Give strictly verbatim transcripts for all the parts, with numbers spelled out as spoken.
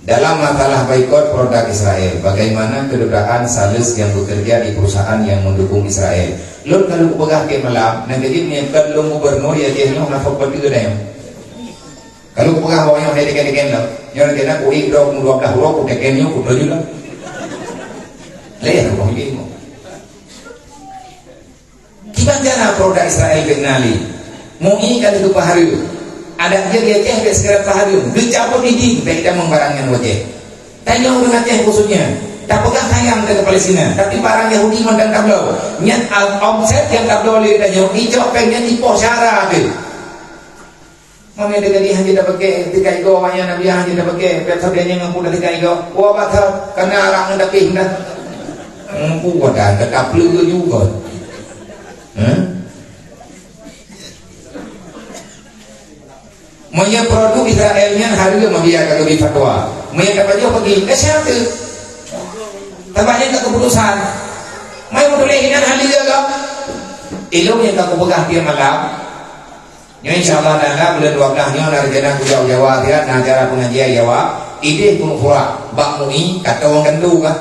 Dalam masalah boikot produk Israel, bagaimana kedutaan Sales yang bekerja di perusahaan yang mendukung Israel? Lôn ka lôn peugah tiep malam, nyang keujeuet meunyoe kon lôn gubernur ya Aceh nyoe, na fok beutôi deh. Ka lôn peugah awak nyoe hai teken-teken lom. Nyoe rencana ku ék droe dua belas uroe, ku teken nyoe, ku tuju lah. Lé, aku hidup. Kiban cara produk Israel bèk na lé. M U I ka lheueh geupahareuem. Adak jih di Aceh bèk segera pahareuem. Geucabut idin bèk tamong barang nyan u Aceh. Tanyoe ureueng Aceh khususnya, tapeugah sayang keu Palestina, tapi barang Yahudi mantong tabloe. Nyan al-, omset nyang tabloe lé tanyoe, icok péng nyan jipoh syara teuh. Meunyoe teuka di hanjeuet tapeuke, teuka igoe awaknyan, Nabi hanjeuet tapeuke, pet sabe nyang mampu teuka igoe. Wah, batat, kana arak ngon dapéh dah. Mampu wadah, tetap leu juga. Hah? Meunyoe produk Israel nyan hareuem, Nabi ka geubri fatwa. Meunyoe tapajoh peugi, ka syarat teuh. Tambah nyan ka keputusan. Mai meutuléh inan hareuem ka. Ilôn nyang ka kupeugah tiep malam. Nyoe insya Allah taala buleuen dua belas nyoe na rencana kujak u Jawa siat, na acara pengajian Jawa, idéh Gunong Furat, bak M U I, ka tawang gandu kah.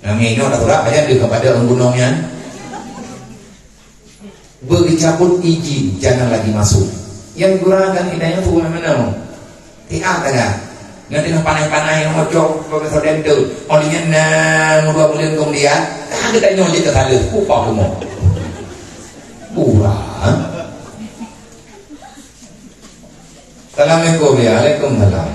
Nah, meunoe na surat pajan deuh kepada ureueng gunong nyan. Beugeucabut izin, jangan lagi masuk. Nyang gura dan idanya tu mana-mana. Tiap ada. Nyan teungoh panas-panas nyang ngocok Profesor Dental. Oleh nyan na dua buleuen kemudian, ka geutanyoe jeuet ka saleuh. Upah rumoh. Murah. Assalamualaikum, ya. Waalaikumsalam.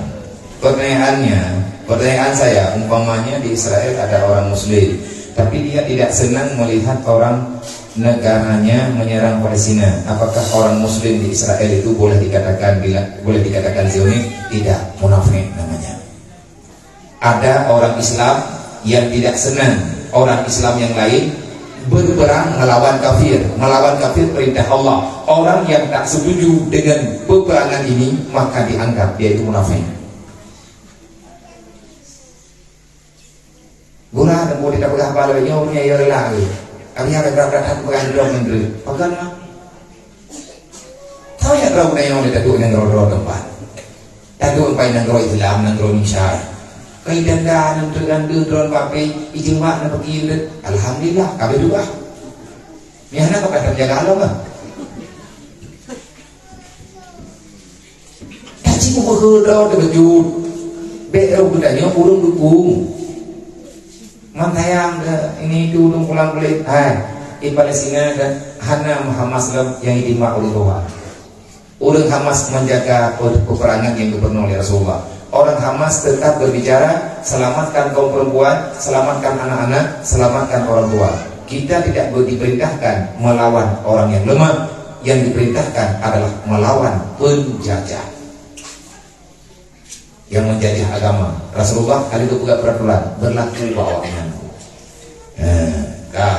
Pertanyaannya, pertanyaan saya, umpamanya di Israel ada orang Muslim, tapi dia tidak senang melihat orang negaranya menyerang Palestina. Apakah orang Muslim di Israel itu boleh dikatakan bila, boleh dikatakan Zionis? Tidak, munafik namanya. Ada orang Islam yang tidak senang orang Islam yang lain berperang melawan kafir. Melawan kafir perintah Allah. Orang yang tak setuju dengan peperangan ini, maka dianggap dia itu munafik. Guna tempat kita pegang bala nyonya ya rela. Kami ada berapa datang pegang dua menteri. Pegang mah. Tao nyang droe geutanyoe lé taduek nanggroe-droe teumpat. Taduek pai nanggroe Islam, nanggroe Indonesia. Kai danda nanggroe gandeuh droe bak pih, ijeumak na bagi reuet. Alhamdulillah, ka beudoa. Meuhana ka pakat jaga Allah mah. Taci meuheudoe teubeujeuet. Bèk droe geutanyoe ureueng dukung. Man sayang ke ini tu ureueng pulang kulit. Hai, di Palestina dan hana Hamas lom nyang idimak ureueng tuha. Ureueng Hamas menjaga pe-, peperangan nyang geupeurunoe lé Rasulullah. Orang Hamas tetap berbicara, selamatkan kaum perempuan, selamatkan anak-anak, selamatkan orang tua. Kita tidak ber-, diperintahkan melawan orang yang lemah. Yang diperintahkan adalah melawan penjajah. Yang menjajah agama. Rasulullah kali itu peugah peraturan berlaku bak awaknyan. Ha, ka.